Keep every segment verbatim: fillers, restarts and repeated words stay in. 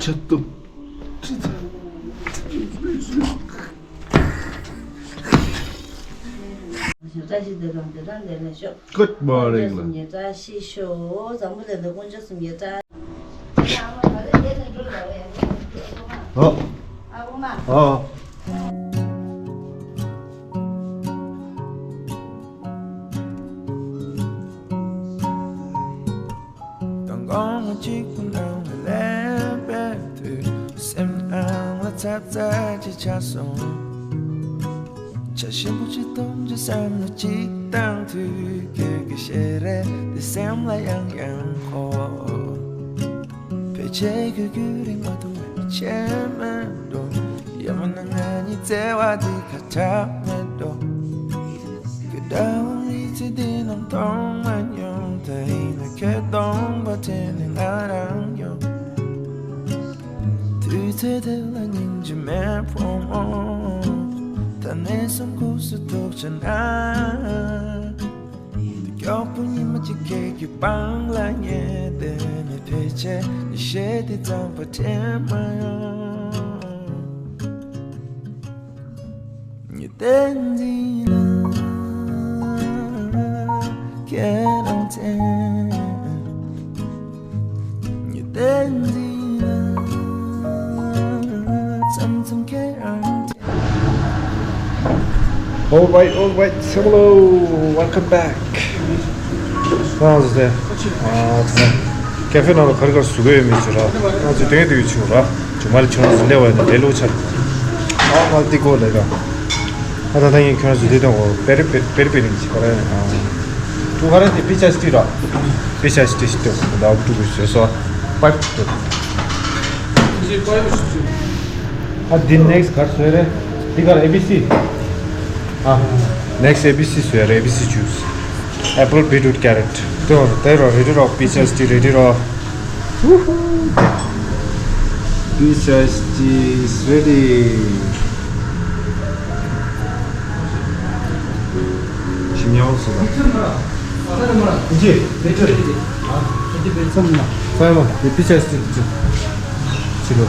ཆ་སྟོབས། བཀྲ་ཤིས་བདེ་ལེགས་ལ། བཀྲ་ཤིས་བདེ་ལེགས་ཤོག Good morning་ལ། བཀྲ་ཤིས་ཤོག་འཛམ་བུ་གླིང་ལ་དཀོན་མཆོག་གསུམ་གྱི་བཀྲ། ཨ། ཨ། མདང་དགོང་མོ་གཅིག་པུ་ནང་ལ་སླེབས་པའི་དུས། སེམས་ནང་ལ་ཚ་ཚ་ཅིག་ཆགས་སོང་། ཇ་ཞིམ་པོ་ཅིག་འཐུང་བྱས་བསམ་བློ་ཅིག་བཏང་དུས། ཁྱོད་ཀྱི་ཞལ་རས་དེ་སེམས་ལ་ཡང་ཡང་འཁོར། ཕལ་ཆེར་ཁྱོད་བརྒྱུད་རིམ་མ་ཐུབ་པའི་ཆེད་མེད་འགྲོ། ཡང་མིན་ན་ང་གཉིས་བརྩེ་བ་འདི་ཁ་གྲག་མེད་འགྲོ། ཁྱོད་འདྲ་བོ་མི་ཚེ་འདི་ནང་མཐོང་མ་མྱོང་། ད་ཡིན་ན་ཁྱོད་སྟོང་པ་དེ་ནི་ང་རང་ཡོང་། དུས་ཚོད་དེ་ལ་སྙིང་རྗེ་མེད་ཕོ་མོ། ད་ནས་བཟུང་ཁུག་སུ་ཐུག་བྱས་ན། དེ་མགྱོགས་པོ་ཉི་མ་གཅིག་ཁྱེད་ཀྱི་པང་ལ་ཉལ་བསྡད་ནས། ཕལ་ཆེར་ངས་བཤད་དེ་ཙམ་པ་དྲན་མ་ཡོང་། ངས་བསྟན་འཛིན་ལ་ཁྱེད་རང་བཙན། ངས་བསྟན་འཛིན་ལ་མཚམས་མཚམས་ཁྱེད་རང་བཙན། All right, all right, hello, welcome back. ང་ཚོ་དེ། ཨ། དེ་ནས་ཀེ་ཧྥེ་ནང་ལ་ག་རེ་ག་རེ་བཟོ་གི་ཡོད་མེད་ཅིག་ར། ང་ཚོས་དེ་ཡང་དེ་ཡོད་ཆུང་ར། ཇུ་མ་ལ་ཆུང་ར་ཟིན་ལེ་བ་ནས་ལེ་ལོ་ཆར། ཨ་མ་ཏི་ཀོ་ལེ་ག་ཨ་ད་ད་ཡིན་ཁྱོད་ཚོ་དེ་དང་འོ་པེ་རི་པེ་རི་པེ་རི་ནི་ཅི་ག་རེ། ཨ། ཏུ་ག་རེ་དེ་པི་ཆ་སི་ཏི་ར། པི་ཆ་སི་ཏི་སི་ཏོ་ད་འུ་ཏུ་གུ་ཟེ་སོ། པའིབ་ཏུ། ཨ་དེ་ནེག་སི་ག་རེ་བཟོས་རེད། དེ་ག་རེ་ཨེ་བི་སི། ཨ་ནེག་སི་ཨེ་བི་སི་བཟོས་རེད། ཨེ་བི་སི་ཇུས། Apple, beetroot, carrot. དེ་རོ་དེ་རོ་རེ་ཌི་རོ། པི་ཆ་སི་ཏི་རེ་ཌི་རོ། Woohoo! Peach iced tea is ready. ཞིམ་ཉམས་སུ་དང་། ཇི། ལི་ཏྲི། ཨ། ས་ཡ་མ། དེ་པི་ཆ་ཨའི་སི་ཊི་ཅིག་ཕྱི་ལོ།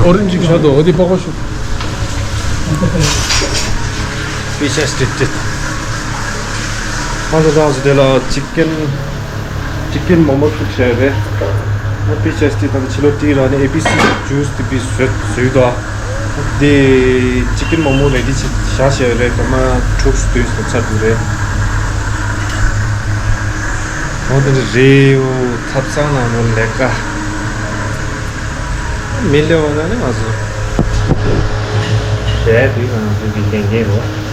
ཨོ་རེན་ཇི་ཞིག་ཤར་འདུག་འོ་དེ་པགས་པ་ཤོག་པི་ཆ་ཨའི་སི་ཊི་ཅིག་ང་ཚོ་ཏང་སུ་དེ་ལ་ཅི་ཀན། ཅི་ཀན་མོ་མོ་བཙུགས་བྱས་རེད། ཨ་པི་ཆ་ཨའི་སི་ཊི་ད་ལྟ་ཕྱི་ལོ་ཏི་ར་ནི་ཨེ་བི་སི་ཇུས་དེ་པི་བཟོས་བཟོས་འདུག་དེ་ཅི་ཀན་མོ་མོ་རེ་ཌི་བྱས་བཞག་བྱས་རེད། སྐར་མ་དྲུག་བདུན་ཙམ་ཚར་འདུག་རེད། འོ་དེ་འདྲ་རེད། འོ་ཐབ་ཚང་ནང་ལོ་ལས་ཀ་མི་སླེབས་པ་ན་ནི་ང་ཚོ་གཞས་དུས་ང་ཚོ་འདི་ལེན་མཁན་རེད།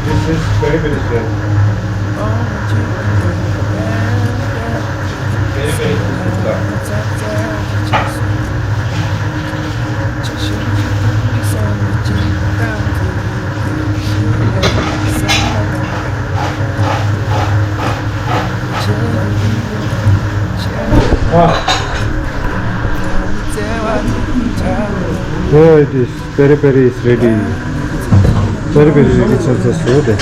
This is very, very slow. Very, very slow. Here it is. Peri peri is ready. Peri peri ready ཆགས་ཚར་སོང་སྟེ།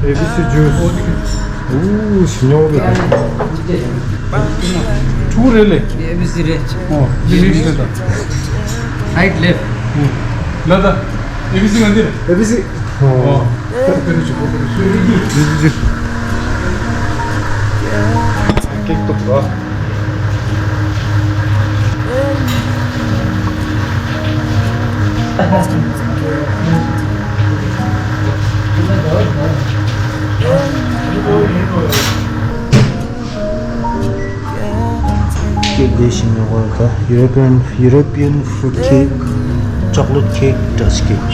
ཨེ་བི་སི་ཇུས། ཨུ་ཞིམ་ཉོག་གི། ཕྲུ་གུ་རེད་ལེ། ཨེ་བི་སི་རེད། ཨོ། ཨེ་བི་སི་རེད་ད། Right, left. ལ་ད། ཨེ་བི་སི་ང་འདིར། ཨེ་བི་སི། ཨོ། ཨེ་བི་སི། ཀེག་ཏོག་ར། ཀེག་ལས་ཤིང་ཡོད་པ་ད། European European fruit cake, chocolate cake, Dutch cake.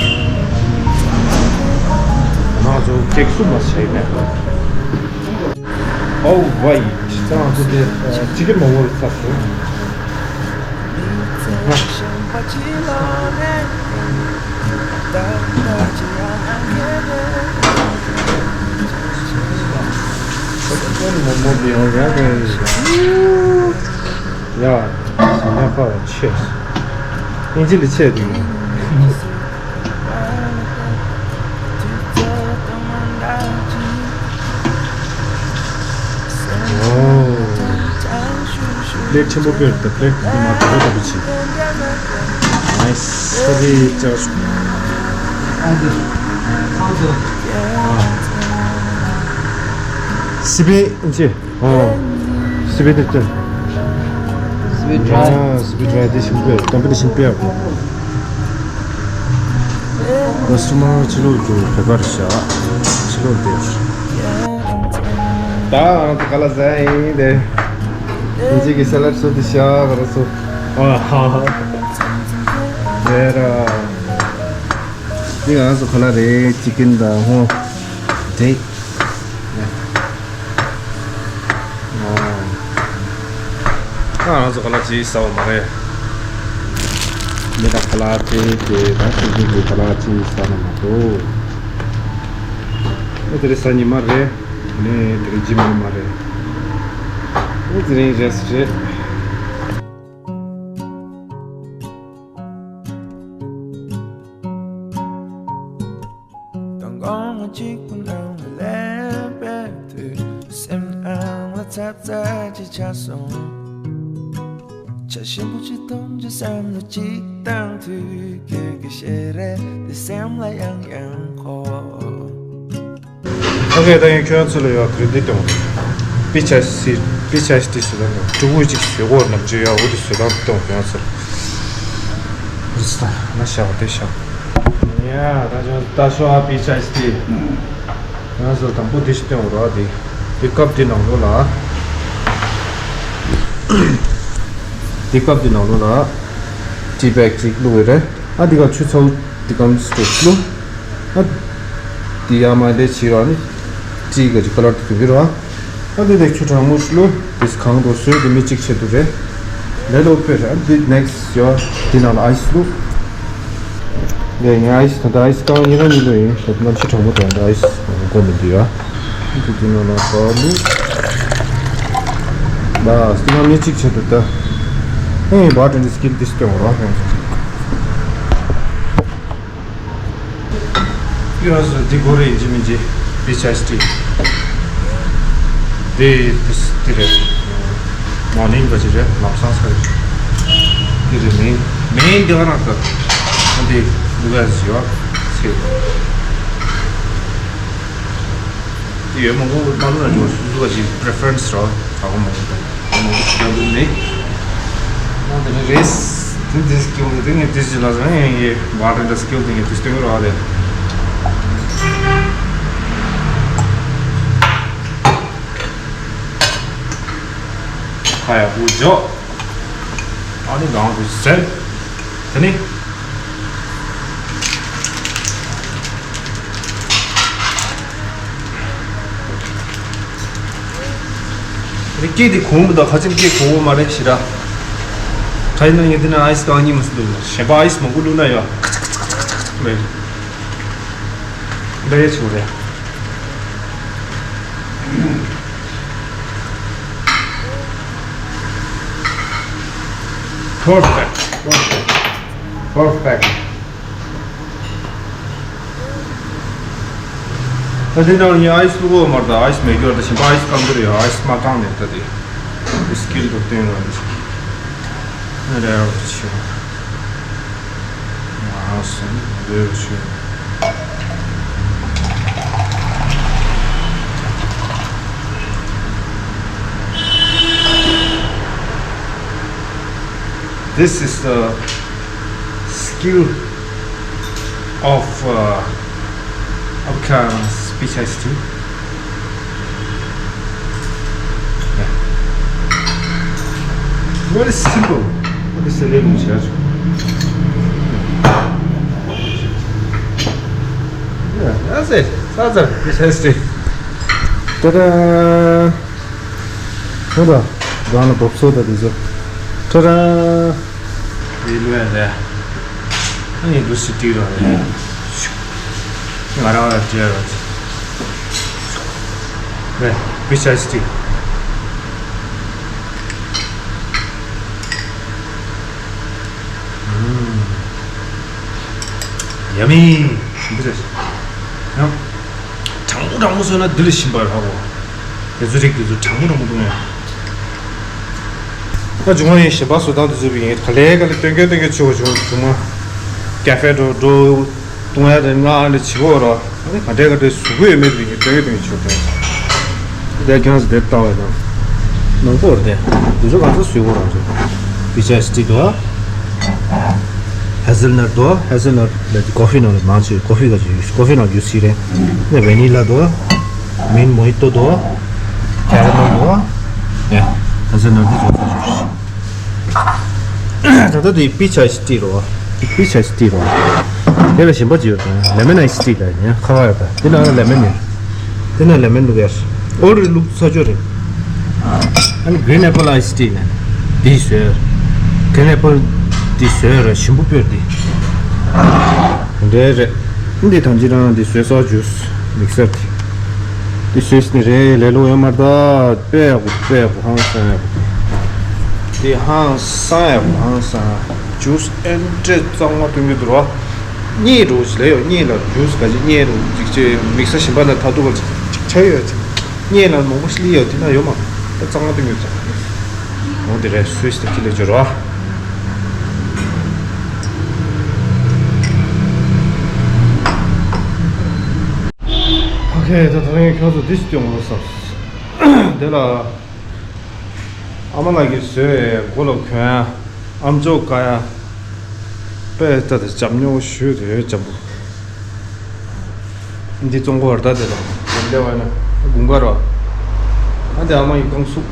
ང་ཚོ་ཀེག་གསུམ་མ་བྱས་ནས། All right. ད་ང་ཚོ་དེ་ཅི་ཀན་མོ་མོ་རེད་ཚར་སོང་། Yeah, it's not for cheers. ཨིན་ཇི་ལ་ཆད་དུས། ཨོ། པླེ་ཊི་ཆེན་པོ་དཔེར་ད་པླེ་ཊི་དེ་མ་དོ་དོ་བྱེད། ནའི་སི། ཨ་ཙི། སི་པན་ཨིན་ཇི། ཨོ། སི་པན་དེ་ལྟ། སི་པན་ཌི་རའི། ཨ། སི་པན་ཌི་རའི་དེ་ཞིམ་པོ་ཡོད། ཀམ་པ་ནི་ཞིམ་པོ་ཡོད། ཀ་སི་ཊ་མར་ཕྱི་ལོགས་འགྲོ་བོད་པ་རེད་ཤག་ཕྱི་ལོགས་དེ། ད་ང་ཚོ་ག་ལ་ཟ་ཡིན་དེ། ཨིན་ཇི་གི་སེ་ལད་སོ་དེ་ཤག་ང་རང་ཚོ། ཨ་ཧ། དེ་ར། འདི་ང་ཚོ་ག་ལ་རེད། ཅི་ཀན་དང་ཧོ། དེ། ཨ། ང་ཚོ་ག་ལ་ཅི་ཟ་བ་མ་རེད། མི་དང་ག་ལ་དེ་དེ་ད་ཤིང་ཀུན་གྱི་ག་ལ་ཅི་ཟ་ན་མ་གཏོགས། ཨེ་དེ་རིང་གཟའ་ཉི་མ་རེད། ནས་དེ་རིང་ཇི་མ་ཉི་མ་རེད། ཨེ་དེ་རིང་རེས་རེད། མདང་དགོང་གཅིག་པུ་ནང་ལ་སླེབས་པའི་དུས། སེམས་ནང་ལ་ཚ་ཚ་ཅིག་ཆགས་སོང་། ཇ་ཞིམ་པོ་ཅིག་འཐུང་རྒྱུ་བསམ་བློ་ཅིག་བཏང་དུས། ཁྱོད་ཀྱི་ཞལ་རས་དེ་སེམས་ལ་ཡང་ཡང་འཁོར། ཨོ་ཁེ། ད་ཡིན་ཁྱོད་ཚོ་ལ་ཡོད་དེ་འདི་གཏོང་། པི་ཆ་སི། པི་ཆ་སི་ཏི་ཟེར་ན་ཕྲུ་གུ་གཅིག་ཟེར་གོ་ནམ་རྒྱུན་ཡོད། འོ་དེ་བཟོ་སྟངས་གཏོང་ཁྱོད་ཚོ་ལ། རིས་ད་ང་ཤ་བ་དེ་ཤ། ཡ་ད་ཅོ་ད་ཤོ་ཨ། པི་ཆ་སི་ཏི། ང་ཚོ་དང་པོ་དེ་ཞིག་སྟོན་རོགས་དེ། དེ་ཀབ་དེ་ནང་ལོགས་ལ། དེ་ཀབ་དེ་ནང་ལོགས་ལ། ཊི་བེག་ཅིག་བླུགས་ཡོད་རེད། ཨ་དེ་ག་ཆུ་ཚ་པོ་དེ་གམ་སྟེ་བླུགས། ཨ་དེ་ཡར་མར་ལས་བྱེད་རོགས་ནི། ཊི་ག་ཅིག་ཀ་ལར་དེ་དུ་གི་རོགས། ཨ་དེ་དེ་ཆུ་གྲང་མོ་བླུགས། དེ་གང་དུ་བཟོས་དེ་མི་གཅིག་ཆེད་དུ་རེད། ལས་ལོ་པེ་རེད། ཨ་དེ་ནེག་སི་ཡོ་དེ་ནང་ལ་ཨའི་སི་བླུགས། ལས་ངས་ཨའི་སི་ད་ལྟ་ཨའི་སི་རྐང་གཉིས་རང་གཉིས་ལོ་ཡིན། ད་ལྟ་གནམ་གཤིས་གྲང་མོ་དང་ད་ཨའི་སི་དགོས་མི་འདུག་ཡ། དེ་དེ་ནང་ལ་ད་བླུགས། ལ་སི་ང་མི་གཅིག་ཆེད་དུ་ད། ཨེ་བར་ཊེན་ཌར་སི་ཀིལ་དེ་སྟོན་རོགས་ཡོང་སོང་། ཡོད་སོ་འདི་གོ་རེ་ཡིན་གཅིག་མིན་གཅིག་པི་ཆ་སི་ཊི། འདི་འདི་འདི་རེད། མོ་ནིང་ག་ཅི་རེད། ལམ་སང་ས་རེད། འདི་རེད། མེན་མེན་འདི་ག་རང་ད། འདི་འདི་ག་ཟི་ཡོད་ཚེ། འདི་ཡོད་མང་པོ་མ་ལུས་ན་འཇོག་སུ་སུ་ག་ཅི་པི་རེ་ཕེ་རེན་སི་རོ་ད་གོ་མང་པོ་ད། ད་ལུགས་མེད། ང་དེ་ནས་རེས། དེ་འདི་སི་ཀིལ་དེ་ངས་དེ་ཞིག་ལ་ཟེར་ངས་ངས་བར་ཊེན་ཌར་སི་ཀིལ་དེ་ངས་དེ་སྟོན་གི་རོགས་རེད། ཁ་ཡག་པོ་འཇོག་ཨ་ནི་གང་དུ་ཟེར། དེ་ནི། རི་སྐེད་དེ་གོང་བུ་དང་ཁ་ཆེམས་སྐེད་གོང་བུ་མ་རེད་ཞེ་དྲག་ཁ་ཡིན་ན་ངས་འདི་ན་ཨའི་སི་རྐང་གཉིས་མ་སུ་འདུག་གཞན་པ་ཨའི་སི་མང་པོ་བླུགས་ན་ཡོད། ཁ་ཆག་ཁ་ཆག་ཁ་ཆག་ཁ་ཆག་མེད། འདི་ཡ་ཆུ་རེད། Perfect. Perfect. Perfect. ད་དེ་འདྲ་ངས་ཨའི་སི་བླུགས་མ་རེད། ཨའི་སི་མེད་རྒྱུ་རེད། ད་གཞན་པ་ཨའི་སི་བཀང་གི་རེད། ཨའི་སི་མ་བཀང་ནས་ད་དེ་དེ་སི་ཀིལ་དུ་བསྟན་ར་འདི་ཨ་རེ་ཨའུ་ཆི་མ་སོང་འདོད་ཆུ། This is the skill of uh, Abkhaz speech I S T. Yeah. Very simple. What is the name of church? Yeah, that's it. That's it. Speech I S T. Ta-da! Ta-da! Gana bobso da dizo. Ta-da! Ilwe de. ཨ་ནི་འདུག་སེ་སྟེར་རོགས་རེད། ང་རང་ལ་སྟེར་རོགས། རེད། པི་ཆ་སི་ཏི། ཡ་མི། ཞིམ་པོ་རེད། ཡང་། གྲང་མོ་གྲང་མོ་བཟོས་ན་འདི་ལས་ཞིམ་པ་རེད་ཧ་གོ། དེ་ཚོ་རིགས་དེ་ཚོ་གྲང་མོ་གྲང་མོ་བཏུང་ཡ། ད་འབྱུང་བ་ཡིན་ཞེས་པ་བཟོ་སྟངས་དེ་ཚོ་བི་ཡིན་ག་ལེ་ག་ལེ་སྟོན་གྱི་སྟོན་གྱི་ཆུ་བ་བྱུང་བྱུང་མ། ཀ་ཧྥེ་འགྲོ་འགྲོ་བཏུང་ཡ་དེ་ང་ཨ་ནི་བྱེད་དགོས་རོ། ཨ་ནི་ག་འདྲས་ག་འདྲས་བཟོ་གི་ཡོད་མེད་དེ་བི་ཡིན་སྟོན་གྱི་སྟོན་གྱི་ཆུ་བ་བྱུང་། དེ་ཁྱོད་ཚོ་དེ་ལྟ་བ་དང་། མང་པོ་རེད་དེ། དེ་ཚོ་ག་ཚོད་བཟོ་དགོས་རང་རེད། པི་ཆ་སི་ཏི་དོ། ཧེ་ཟལ་ནཊ་དོ། ཧེ་ཟལ་ནཊ་ལ་ཀོ་ཕི་ནང་ལ་མང་ཆེ་ཀོ་ཕི་ག་ཅིག་ཡོད། ཀོ་ཕི་ནང་ཡོད་སྲིད་རེད། ནས་ཝེ་ནི་ལ་དོ། མིན་མོ་ཧི་ཏོ་དོ། ཀེ་ར་མེལ་དོ། ཡ། ད་ཚོད་ནང་དུ་བཟོ་ས་ཞུ། ད་ལྟ་དེ་པི་ཆ་སི་ཏི་རོ། པི་ཆ་སི་ཏི་རོ། དེ་ལ་ཞིམ་པ་ཅིག་ཡོད་དང་ལེ་མོན་ཨའི་སི་ཏི་ལ་ཡིན་ཁ་ཁ་ཡོད་དང་དེ་ནང་ལ་ལེ་མོན་ཡོད། དེ་ནང་ལེ་མོན་བླུག་ཡ། ཨོ་རེད་བླུག་ས་ཆོག་རེད། ཨ་ནི་གི་རིན་ཨེ་པལ་ཨའི་སི་ཏི་ལ་དེ་བཟོས། གི་རིན་ཨེ་པལ་དེ་བཟོས་ར་ཞིམ་པོ་སྤོས་དེ། འདྲ་རེད། འདི་ཐམས་ཅད་རང་འདི་བཟོས་ས་ཇུས་མིག་སར་དེ། འདི་བཟོས་ནི་རེད་ལས་ལོ་ཡོད་མ་རེད་ད། དཔེ་ཡག་པོ་དཔེ་ཡག་པོ་ཧང་སང་ཡག་པོ། འདི་ཧང་སང་ཡག་པོ་ཧང་སང་། ཇུས་ཨེ་འདྲས་གཙང་མ་སྟོན་གྱི་འདུག་ར། གཉིད་འགྲོ་ཞིག་ལས་ཡོད་གཉིད་ལ་ཇུས་ག་ཅིག་གཉིད་འགྲོ་ཅིག་ཅིག་མིག་སར་གཞན་པ་ན་ད་དུ་ག་ཅིག་ཅིག་ཆ་ཡོད་ཅིག་གཉིད་ལ་མང་པོ་ཞིག་ལི་ཡོད་དེ་ན་ཡོད་མ། ད་གཙང་མ་སྟོན་གྱི་འདུག་འོ་དེ་རེད་སུས་དེ་ཁྱི་ལས་འབྱོར་བ། ཨོ་ཁེ་ད་ད་རིང་ཁྱོད་ཚོ་འདི་ཞིག་སྟོན་དགོས་བསམ། དེ་ལ་ཨ་མ་ལགས་ཀྱིས་བཟོས་པའི་མགོ་ལ་གོན་ཡ། ཨམ་ཅོག་ཀ་ཡ། དཔེ་ལྟ་དེ་འཇམ་ཉོག་ཞུས་དེ་འཇམ་པོ། འདི་བཙོང་གོ་བར་ད་དེ་དང་འཇམ་བདེ་བ་ན་དགུན་ཁ་ར། ཨ་དེ་ཨ་མ་ཡི་རྐང་སུག་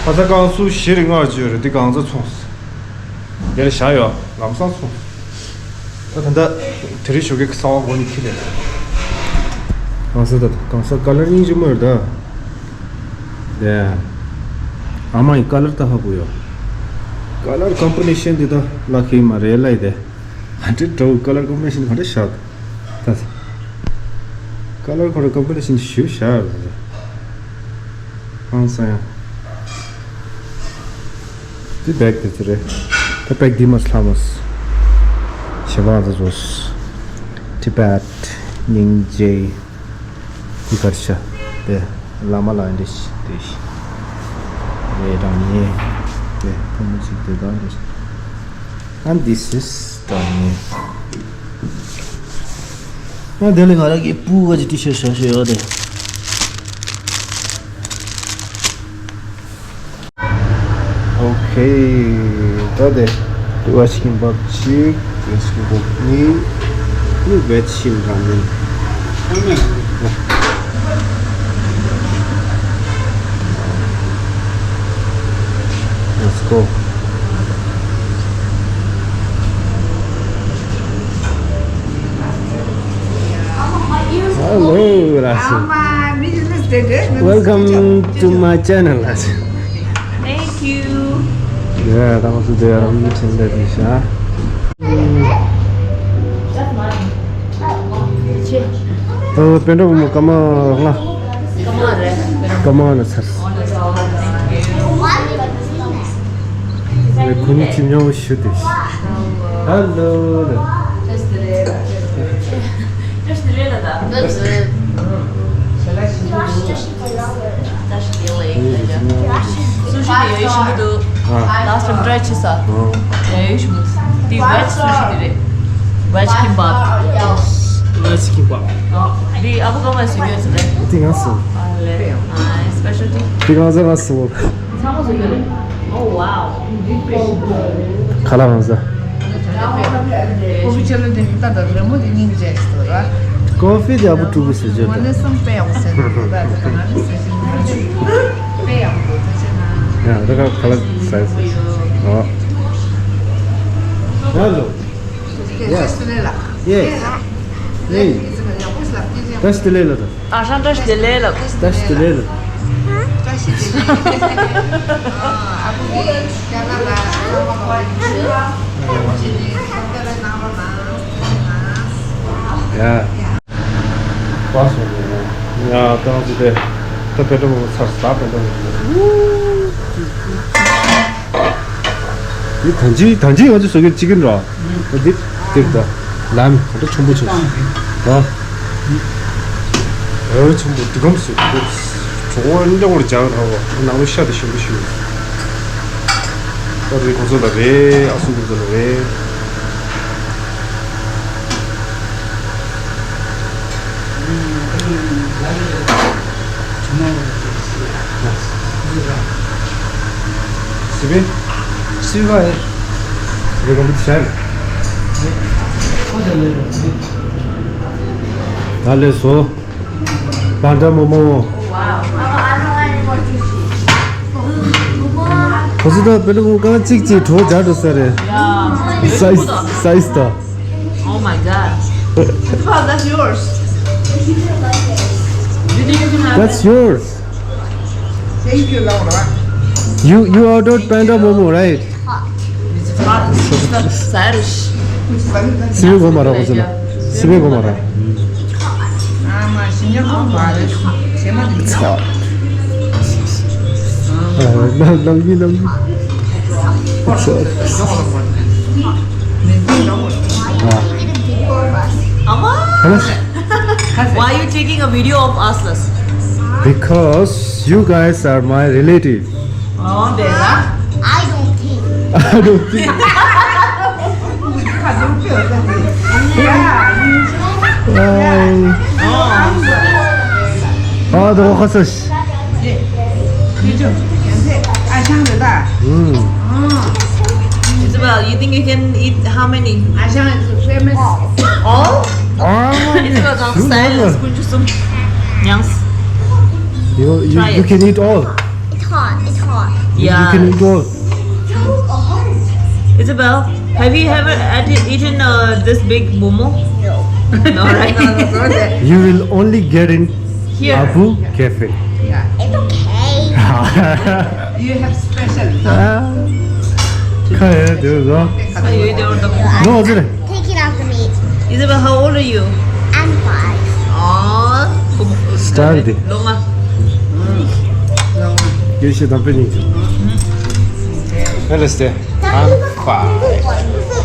ཁ་ཚ་རྐང་སུག་བཞི་རེ་ལྔ་ཅིག་ཡོད་རེད་འདི་གང་ཚ་ཚོང་། དེར་བཞག་ཡོད་ལམ་སང་སོང་། ད་ད་ལྟ་དེ་རིང་ཞོགས་ཀས་གསང་བ་མགོ་ནས་ཁྱི་རེད། གང་ས་ད་གང་ས་ཀ་ལར་སྙིང་རྗེ་མོ་ཡོད་ད། དེ། ཨ་མ་ཡི་ཀ་ལར་ད་ཧ་གོ་ཡོད། ཀ་ལར་ཀམ་པི་ནེ་ཤན་འདི་ད་ལ་ཁེ་མ་རེད་ལ་ཡི་དེ། ག་འདྲ་འདྲ་བོ་ཀ་ལར་ཀམ་པི་ནེ་ཤན་ག་འདྲ་བཞག་ད། ད། ཀ་ལར་ཁོ་ར་ཀམ་པི་ནེ་ཤན་ཞིབ་བཞག་ཡོད་རེད། ཧང་སང་ཡ། འདི་བེག་དེ་ཚོ་རེད། ད་བེག་འདི་མ་སླ་མོ། ཞེ་བ་ཚོ་ཚོ། ཊི་པད། སྙིང་རྗེ། འདི་གར་ཤ། དེ། བླ་མ་ལ་འདི་ཤི་དེ་ཤི། རེ་དང་ཉེ། དེ་ཕོ་མོ་ཅིག་དེ་དང་འདི་ཤི། And this is དང་ཉེ། ཨ་དེ་ལས་ང་རང་གི་སྤུ་ག་ཅིག་ཊི་ཤར་ཤ་ཤ་ཡོད་དེ། Okay, ད་དེ་ཝེཇ་ཀིམ་པབ་གཅིག་ཝེཇ་ཀིམ་པབ་གཉིས། ནི་ཝེཇ་ཤིན་ར་མེན། Let's go. Hello, Rashi. Welcome to my channel, Rashi. Thank you. Yeah, that was the day I'm changing that. ཨ། པཎ་ཌི་བུ་མོ་ཀརྨ་ལགས། ཀརྨ་ལགས་རེད། ཀརྨ་ལགས་ཚར། ཁོ་ནི་ཁྱིམ་ཉོ་ཞུ་དེ། ཧ་ལོ། བཀྲ་ཤིས་བདེ་ལེགས། བཀྲ་ཤིས་བདེ་ལེགས་ལ་ད། བཀྲ་ཤིས་བདེ་ལེགས། སུ་ཤི་དེ་ཡོད་ཞིམ་པོ་འདུག་ཨ། Last time try བྱས་ས། ཨ། ཡོད་ཞིམ་པོ། དེ་ཝེཇ་སུ་ཤི་དེ་རེད། ཝེཇ་ཀིམ་པབ། ཝེཇ་ཀིམ་པབ། འདི་ཨ་བུ་ཀརྨས་བཟོས་ཡོད་ཟེར་རེད། འདི་ང་བཟོས། ཨ་ལེ། ཨ་སི་པེ་ཤལ་ཊི། འདི་ང་བཟོས་ང་བཟོས། ཚང་མ་བཟོས་ཡོད་རེད། Oh wow. ཁ་ལག་ང་བཟོས། ཀོ་ཕི་ཆེ་ལོ་དེ་ནི་ད་ལྟ་རི་མོ་དེ་སྙིང་རྗེ་ཞིག་འདུག་ར། ཀོ་ཕི་དེ་ཨ་བུ་ཕྲུ་གུ་ཟེར་རྒྱུ་དང་། ང་ནི་སེམས་དཔེ་ཡག་པོ་ཟེར་འདུག་ད་ལྟ་ང་ནི་ཟེར་བཞིན་འདུག་དཔེ་ཡག་པོ་འདུག་ད་ཆ་ན། ཡ་ད་ག་ཁ་ལག་ཟ་ཡི་ཟ། ཨོ། ཧེ་ལོ། Yes. Yes. Hey. བཀྲ་ཤིས་བདེ་ལེགས་ལགས། ཨ་ཧྲང་བཀྲ་ཤིས་བདེ་ལེགས་ལགས། བཀྲ་ཤིས་བདེ་ལེགས་ལགས། བཀྲ་ཤིས་བདེ་ལེགས། ཨ་བུ་ ཡ། པ་སོང་། ཡ། ཏང་ཙི་དེ། ད་པེ་ཏྲ་མོ་ཚར་སྟབས་པེ་ཏྲ་མོ། འདི་ཐང་ཅིག་ཐང་ཅིག་ང་ཚོ་བཟོ་གི་གཅིག་གིན་རོ། འདི་དེབ་ད། ལམ་ག་འདྲ་ཆེན་པོ་ཆེ། ད། ཨོ་ཆེན་པོ་འདི་གམ་སུ་འདུག་ཇོ་བོ་འདྲ་བོར་སྦྱང་ར་བ། ནང་ལོ་ཤ་དེ་ཞིམ་པོ་ཞིག་ད་རེས་ཁོང་ཚོ་ལ་རེད། ཨ་སུ་ཁོང་ཚོ་ལ་རེད། སི་པེ། སི་པེ་ག་འདི་ཤར། ད་ལས་སོ། པན་ཌ་མོ་མོ། ཁོ་ཚོ་ད་པན་ཌ་མོ་མོ་གང་གཅིག་གཅིག་གྲོ་རྒྱག་འགྲོ་ས་རེད། སའི་ཛི་སའི་ཛི་ད། Oh my god. Wow, that's yours. You didn't even have That's yours. Thank you, Laura. You you ordered panda momo, right? It's hot. It's hot. སི་པེ་གོ་མ་ར་ཁོ་ཚོ་ལ། སི་པེ་གོ་མ་ར། ཨ་མ་ཞི་ཉག་གོ་མ་ར་ཞི་ཉག་གོ་མ་ར། ཚ། ཨ། ནང་ནང་མི་ནང་མི། ཚ། ཨ། Why are you taking a video of us? Because you guys are my relative. Oh, there. I don't think. I don't think. Yeah. ཨ། ཨ། ད་ཁ་སོ། ཨུམ། Isabel, you think you can eat how many? All? ཨ། Isabel, ད་སའི་ཛི་ཀུན་ཅུ་གསུམ། ཉམས། You, you, Try you it. Can eat all. It's hot. It's hot. You, you Yeah. Can eat all. Isabel, have you ever had, eaten uh, this big momo? No. No, right? You will only get in Here. Abu Cafe. Yeah. It's okay. You have special. ཨ། ཁ་ཡ་དེ་ཟོ། ཁ་ཡོད་དེ་འོར་དང་། ནོ་ཟེར། Take it off the meat. Isabel, how old are you? I'm five. Aww. སི་ཊལ་དེ། ལོ་ང་། ཡེ་ཤེས་དང་པེ་ཉིང་ཅུ། ཨེ་ལེ་སྟེ། I'm five.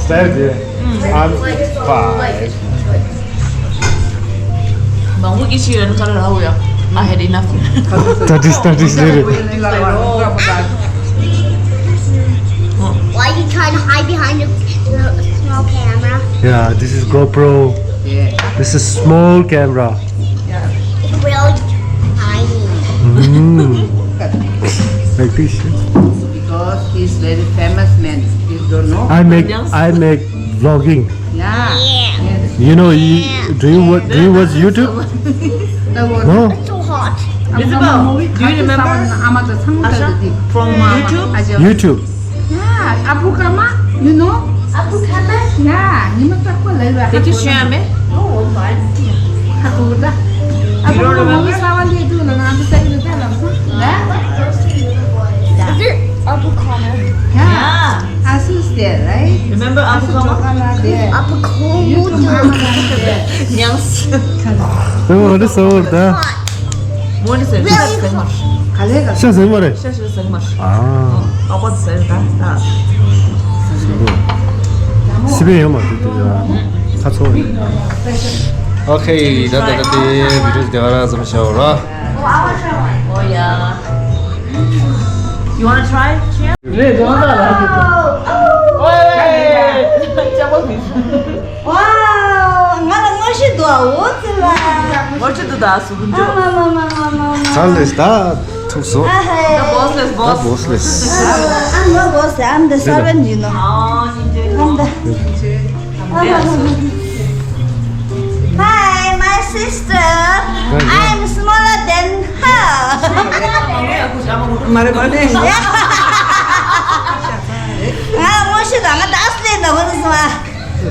སི་ཊལ་དེ། I'm five. མང་པོ་གི་ཤི་ཡོད་ཁ་ལ་ལའོ་ཡ། I had enough. That is, that is really. Why are you trying to hide behind a small camera? Yeah, this is GoPro. Yeah. This is small camera. Yeah. It's really tiny. Mm. Like this. Because he's very famous man. You don't know? I make, I make vlogging. Yeah. Yeah. Yes. You know, you, do you wa- do you watch YouTube? No. It's so hot. Isabel, do you remember Asha from YouTube? YouTube. Yeah, Abu Kama, you know? Abu Kama? Yeah, you know. Did you share me? Oh my. Abu Kama. You don't remember? Is it Abu Kama? Yeah. Asu there, right? Remember Abu Kama? Abu Kama. Yes. Oh, this over there. What is it? Really hot. ཤ་ཟ་མ་རེད། ཤ་ཤ་ཟ་མ་རེད། ཨ། ཨ་པ་ཟ་ད་ད། སི་པེ་ཡོད་མ་དེ་དེ་ཡ། ཁ་ཚོ་རེད། ཨོ་ཁེ། ད་ད་ད་དེ་བི་ཌིའོ་དེ་ག་རང་ཙམ་བྱའོ་ར། Oh yeah. You wanna try? རེད། ཟོ་ད་ལ། ཨོ། ཨོ། ཅག་པོ་མི། Wow, ང་ལ་ངོ་ཤེས་འདུག་ཨ། འོ་ཙི་ལ། ངོ་ཤེས་འདུག་ད་སུ་ཀུན་ཅོ། ཨ་མ་མ་མ་མ་མ་མ། ཚར་ལེས་ད་ཐུག་སོ། ཨ་ཧེ། The boss is boss. The boss is. I'm not boss, I'm the servant, you know. ཨ་ནི་ཅེ། I'm the. Hi, my sister. I'm smaller than her. མ་རེད་མ་རེད། ང་ངོ་ཤེས་ད་ང་ད་སླེབས་ན་ངོ་ནི་སོང་ཨ།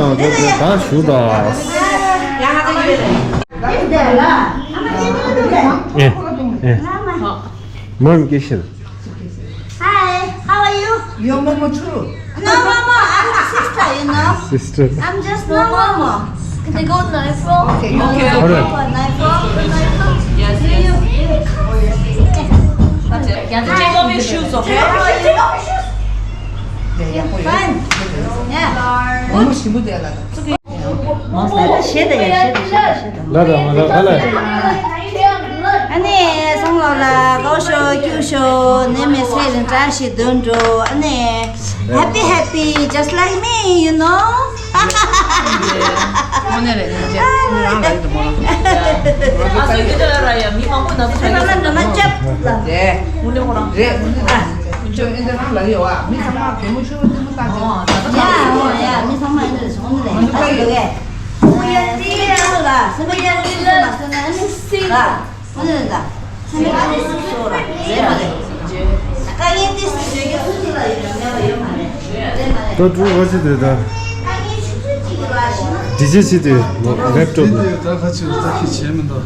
དང་ད་ཞུ་དང་། ཨེ་ཨེ། མོན་གེ་ཤིན། Hi, how are you? Your mama too. No, mama, I'm a sister, you know. Sister. I'm just no mama. Can I go knife roll? Okay, okay. All right. Knife roll. Yes, yes. You, you. You have to take off your shoes, okay? How are you? Fine. Yeah. Good. ལ་དང་མ་ལ་ག་ལ། ཨ་ནི་སོང་ལོ་ལ་གོ་ཤོ་ཀྱུ་ཤོ་ནེ་མེ་སེ་རིན་བཀྲ་ཤིས་དོན་འགྲོ། ཨ་ནི་happy happy just like me, you know. དངོས་གནས་རེད། ནི་ཅེ་རང་ལ་ཡོད་དུ་མོ། ཨ་སོ་ཡོད་དུ་ར་ཡ་མི་མང་པོ་ན་ཚོ་ར་ཡ། ཨ་ནི་ཅེ་དངོས་གནས་ཁོ་རང་རེད། དངོས་གནས་ཨ་ཅོ་ཨེ་འདི་རང་ལ་ཡོད་ཨ། མི་ཚང་མ་གད་མོ་ཤོར་བ་འདི་མོ་བཏང་ཅེ། ཡ་ཡ་མི་ཚང་མ་ཨེ་འདི་རེད། དངོས་གནས་ཨ་ཅོ་ག་གས། ཨ་ནི་ཅེ་ལ་སེམས་པ་ཡ་ལི་ལ་སོ་ན་ཨ་ནི་སི་ལ། ཨ་ནི་ད་སེམས་པ་ཨ་ནི་སུ་སོ་ར་རེད་མ་རེད། དཀའ་ངལ་དེ་སུ་ཞོད་ཀྱི་སུ་ཅི་ལ་ཡོད་མེད་པ་ཡོད་མ་རེད། རེད་མ་རེད། ད་ཀྲུའུ་ག་ཅི་དེ་ད། དཀའ་ངལ་ཆུང་ཆུང་ཅིག་ཡོད་པ་ཞིག་ན། དེ་ཅི་ཅི་དེ་ལེབ་ཊོབ་དེ། ད་ཁ་ཅིག་ད་ཁི་བྱས་མི་འདུག